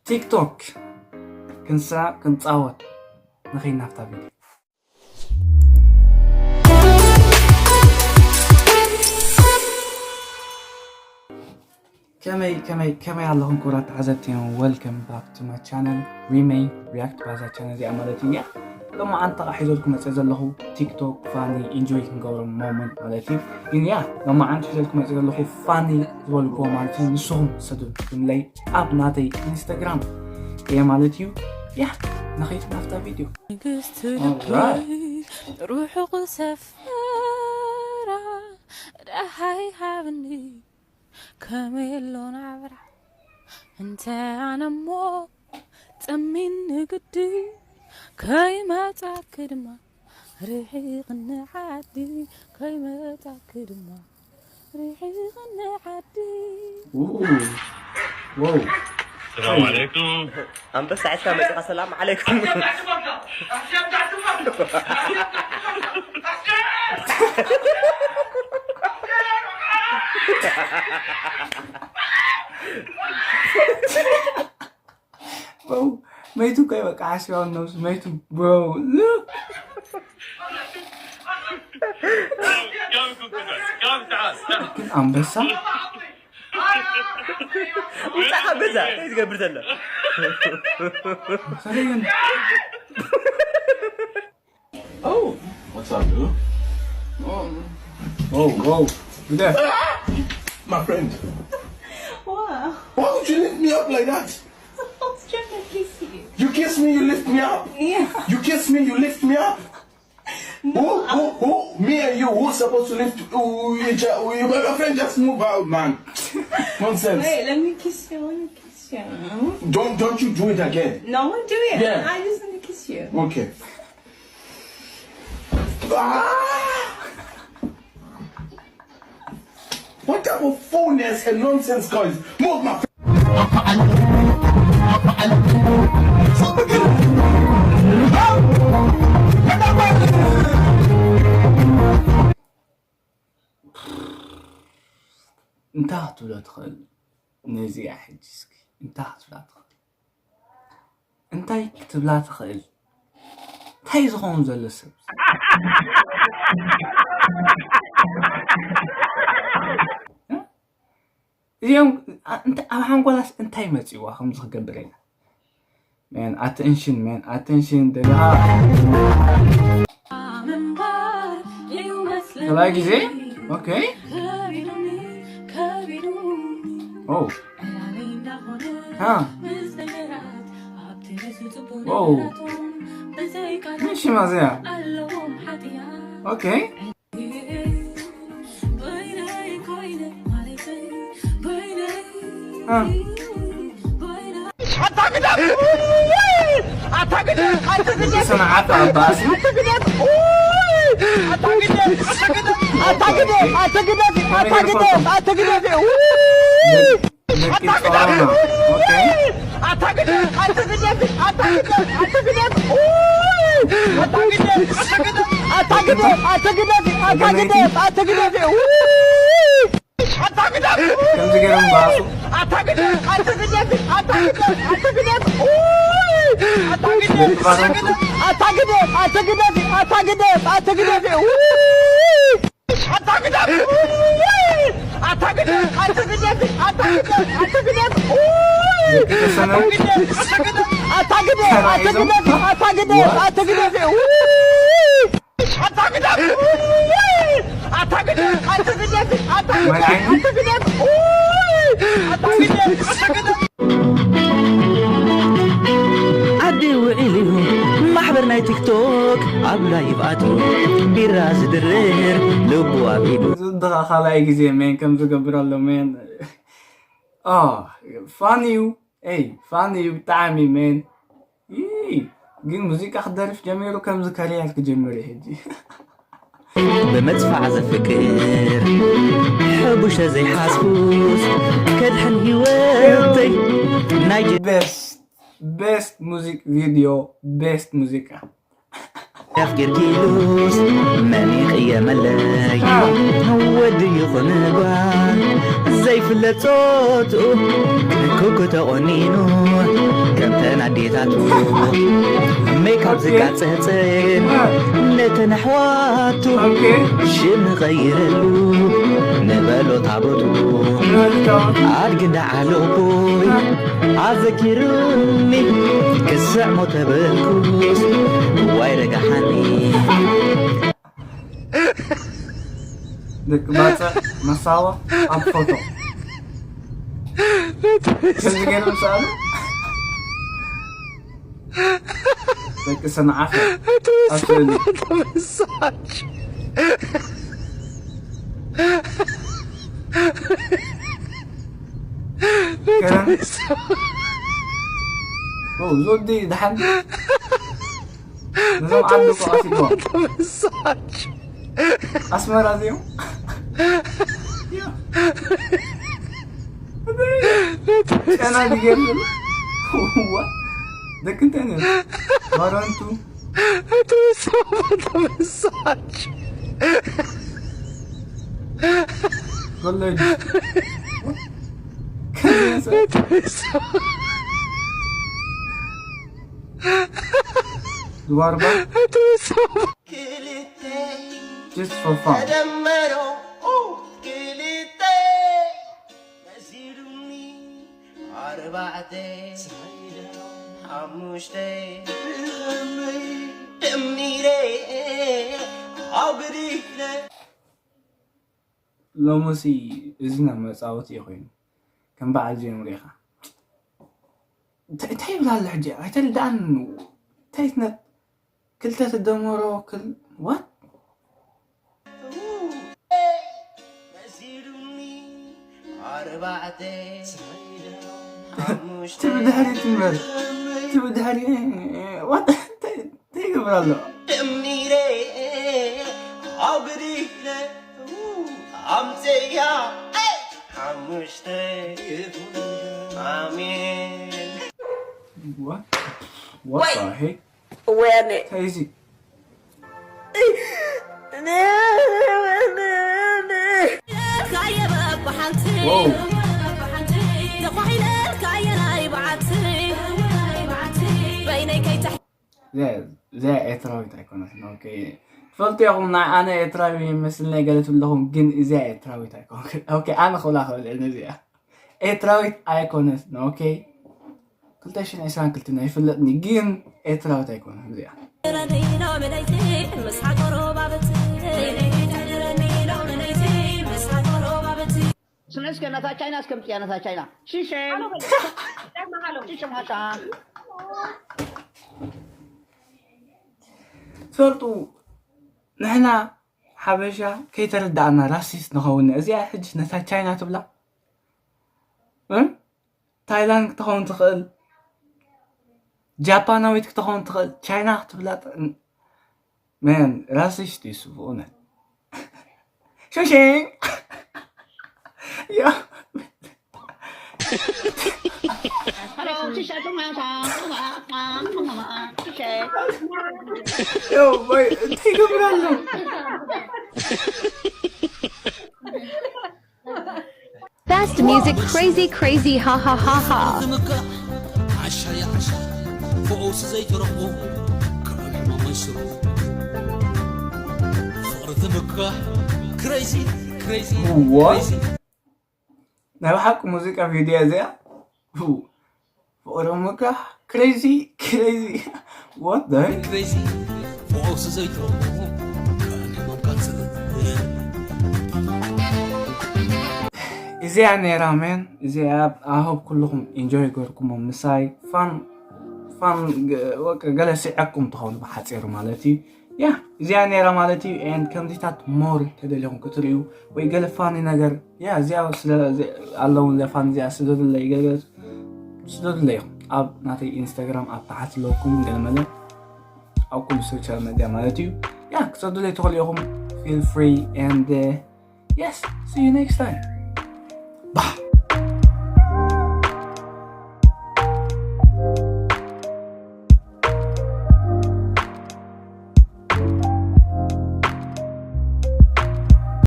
ቲክቶክ ክንስራቕ ክንጻወት ንኸይድ ናብታ ቪድዮ። ከመይ ከመይ ከመይ ኣለኹም ክቡራት ተዓዘብቲ? Welcome back to my channel, Remay React። ባዛ ቻነል እዚኣ ማለት እዩ። ሎማዓንቲ ሒዘልኩም መፅእ ዘለኹ ቲክቶክ ፋኒ ኢንጆይ ክንገብሮ ሞመንት ማለት እዩ። ግን ያ ሎማዓንቲ ሒዘልኩም መፅእ ዘለኹ ፋኒ ዝበልኩዎ ማለት እዩ። ንስኹም ሰዱልኩምለይ ኣብ ናተይ ኢንስታግራም እየ ማለት እዩ። ያ ንኸይድ ናፍታ ቪድዮ። ንግስቲ ልበይ ርሑቕ ሰፈራ ደሃይ ሃብኒ ከመይ ኣሎ ናብራ እንተ ኣነ እሞ ጸሚኒ ግዲ ከይመጻኪ ድማ ርሒቕኒ ዓዲ ከይመጻኪ ድማ ርሒቕኒ ዓዲ። Wow. السلام عليكم. ኣንበሳ ዒስካ መጽኻ ሰላም ዓለይኩም። መይቱ እኮ በቃ ሓስቢያውን ነብሱ መይቱ። Bro, look. ግን ኣንበሳ ውጻእ ካብ ገዛ እንታይ ትገብር ዘሎ? ሰለይን Oh, what's up, dude? ው ው ግደፍ My friend, Wow, why would you lift me up like that? I was trying to kiss you. You kiss me, you lift me up. Yeah. You kiss me, you lift me up. Who, who, who, me and you, who's supposed to lift you? You, you, my friend, just move out, man. Nonsense. Wait, let me kiss you. I want to kiss you. Don't, don't you do it again. No, I won't do it. Yeah. I just want to kiss you. Okay. Ah! What type of foolness and nonsense, guys? Move my እንታይ ክትብሎ ትኽእል ነዚኣ ሕጂ እስኪ እንታይ ክትብላ ትኽእል እንታይ ክትብላ ትኽእል እንታይ ዝኸውን ዘሎ ሰብ እዚኦም ኣብ ሓንጎላስ እንታይ መፂዋ ከምዚ ክገብር ኢና man attention man attention ደለኻ ካልኣይ ግዜ okay oh ha wow እሺ ማዘያ okay ha ኣታ ግደፍ! ኣታ ግደፍ! ኣታ ግደፍ! ሰንዓት ኣባሲ ኣታ ግደፍ! ኣታ ግደፍ! ኣታ ግደፍ! ኣታ ግደፍ! ኣታ ግደፍ! ኣታ ግደፍ! ደቂ ጾሮና okay ኣታ ግደፍ! ኣታ ግደፍ! ኣታ ግደፍ! ኣታ ግደፍ! ኣታ ግደፍ! ኣታ ግደፍ! ኣታ ግደፍ! ከምዚ ገይሮም ባሱ ዓዲ ውዒሉ ማሕበር ናይ ቲክቶክ ኣብ ላይቭ ኣትዩ ቢራ ዝድርር ልቡ ኣብ ኢዱ ዝድኻ ካልኣይ ግዜ ሜን ከም ዝገብር ኣሎ ሜን ፋን እዩ ኤይ ፋን እዩ ብጣዕሚ ሜን ግን ሙዚቃ ክደርፍ ጀሚሩ ከምዚ ከርያር ክጀምር እዩ ሕጂ ብመጽፋዕ ዘፍቅር ሕቡሸ ዘይሓስቡስ ከድሕን ህይወተይ ናይ best best music video best ሙዚቃ ኣፍቂርኪሉስ መን ይቕየመለይ ወዲ ይኹን ጓል ዘይፍለጥ ጾትኡ ክኩ ተቖኒኑ ኣዴታቱ ሜካፕ ዝቃጸጽን ነተን ኣሕዋቱ ሽም ቐይረሉ ንበሎ ታቦቱ ኣድጊ እንዳዓለቦይ ኣዘኪሩኒ ክስዕ ሞተ በልኩስ ዋይ ረጋሓኒ። ደቂ ባፅዕ መሳዋ ኣብ ፎቶ ከምዚ ገይሮም ሰኣሉ። ደቂ ሰንዓፈ ኣብ ስእሊ ከረን ኦ፣ ዞዲ ደሓን ነዞም ዓዲ እኮ ኣሲድዎም። ኣስመራ እዚኦም ጨና ድገርም ዋ ደቂ እንታይ ነው ባረንቱ ኮሌጅ ድባርባ just for fun ተደመሮ ክልተ መሲሉኒ ኣርባዕተ ሓሙሽተ ብኸመይ ደሚረ ኣጉዲለ ሎምሲ እዚ ናብ መፃወቲ እዩ ኮይኑ ከም በዓል ዜኑ ሪኢኻ እንታይ ይብላ ኣሎ ሕጂ ኣይተረድኣን እንታይ ክልተ ትደመሮ ክል what መሲሉኒ ኣርባዕተ ሓሙሽተ ትብድሕሪ ትንበር ትብድሕሪ what እንታይ ይገብር ኣሎ ደሚረ ኣጉዲለ ኣምፅያ ሓሙሽተ ኣሜን what what the heck ወያነ እንታይ እዚ ካየበብ ሓንቲ wow ተኳሒለልካ የናይ በዓቲ በይነይ ከይተሕ እዚኣ ኤርትራዊት ኣይኮነትን ኦኬ ትፈልጡ ኢኹም ናይ ኣነ ኤርትራዊ ይመስልኒ ገለ ትብለኹም ግን እዚኣ ኤርትራዊት ኣይኮነትን ኦኬ ኣነ ክብላ ክብል እየ ነዚኣ ኤርትራዊት ኣይኮነትን ኦኬ ክልተ ሽሕን ዕስራን ክልተን ኣይፍለጥኒ ግን ኤርትራዊት ኣይኮነትን እዚኣ ረዲኖ ብለይቲ ምስ ሓጎሮ ባብቲ ረዲኖ ብለይቲ ምስ ሓጎሮ ባብቲ ስምዒ እስከ ነታ ቻይና እስከ ምፅያ ነታ ቻይና ሽሸ ሽሸ ማሻ ትፈልጡ ንሕና ሓበሻ ከይተረዳእና ራሲስት ንኸውን እዚኣ ሕጂ ነታ ቻይና ትብላ እ? ታይላንድ ክትኸውን ትኽእል ጃፓናዊት ክትኸውን ትኽእል ቻይና ክትብላ መን ራሲስት እዩ ብእውነት ሹሽን እንታይ ይገብር ኣሎ Fast music crazy crazy ha ha ha ha. ዓሻ የዓሻ ፈውሲ ዘይትረኽቦ ካብ ሕማም ኣይስሩ ፍቕሪ ትምካሕ ክሬዚ ክሬዚ What? ናይ ብሓቂ ሙዚቃ ቪድዮ እዚኣ ፍቕሪ ምካሕ ክሬዚ ክሬዚ what the heck? ክሬዚ ፈውሲ ዘይትረኽቦ ካብ ሕማም ካንሰር እዚኣ ነይራ መን እዚኣ ኣሆብ ኩልኹም ኢንጆይ ገርኩሞ ምሳይ ፋን ፋን ገለ ስዐኩም ትኸውን ብሓፂሩ ማለት እዩ ያ እዚኣ ነይራ ማለት እዩ and ከምዚታት more ተደሊኹም ክትርእዩ ወይ ገለ ፋኒ ነገር ያ እዚኣ ኣለውን ፋን እዚኣ ስደዱለይ ገለ ስደዱለይ ኢኹም ኣብ ናተይ ኢንስታግራም ኣብ ታሓት ኣለኩም ገለ መለ ኣብ ኩሉ ሶሻል መድያ ማለት እዩ ያ ክሰዱለይ ትኽእሉ ኢኹም feel free and uh, yes see you next time bye